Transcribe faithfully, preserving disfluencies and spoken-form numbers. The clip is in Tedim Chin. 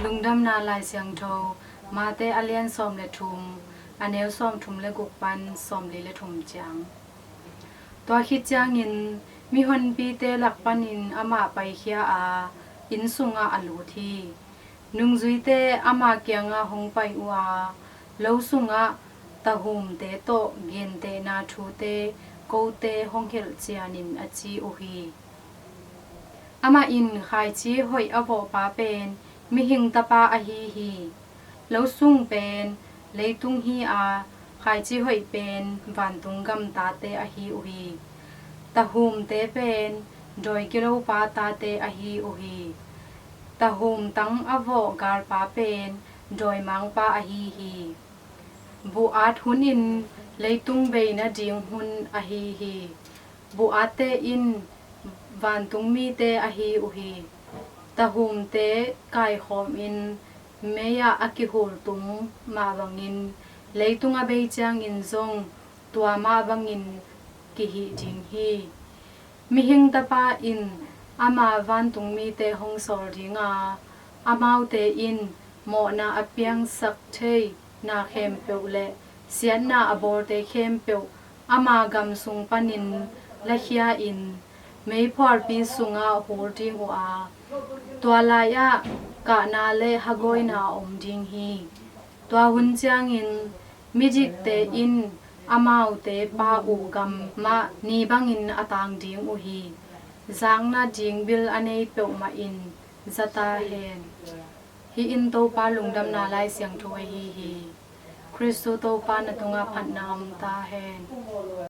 Lungdamna Lai Siangtho, Mate a lian sawm le thum, a neu sawm thum le guk pan sawm li le thum ciang. Tua khit ciangin mihonpite lak panin amah paikhia a, inn sungah a lut hi. Nungzuite ama kiangah hong pai uh a, lo sungah tahumte tawh gentehna thute kote hong hilh cianin a ci uh hi. Amah in khaici hoih a vawhpa pen mihing tapa ahi hi. Lo sung pen leitung hi a, khaici hoih pen vantung gam tate ahi uh hi. Tahumte pen dawi kilopa tate ahi uh hi. Tahum tang a vawh galpa pen dawimangpa ahi hi. Buh at hun in leitung bei nading hun ahi hi. Buh atte in vantung mite ahi uh hi. Tahumte kaikhawmin mei-ah a kihultum mah bangin leitung a bei ciangin zong tua mah bangin kihih ding hi. Mihing Tapa in ama vantung mite hong sawl ding a, amaute in mawhna a piangsak thei na khempeuh le siatna a bawlte khempeuh ama gam sung panin lakhia-in meiphualpi sungah hul ding uh a, tua lai-ah kahna le hagawina a om ding hi. Tua hun ciangin midikte in amaute Pa uh gam mah ni bangin a tang ding uh hi. Zakna ding bil a nei peuhmah in za ta hen. Hih in Topa Lungdamna Lai Siangtho ahi hi. Khristu Topa na tungah phatna om ta hen.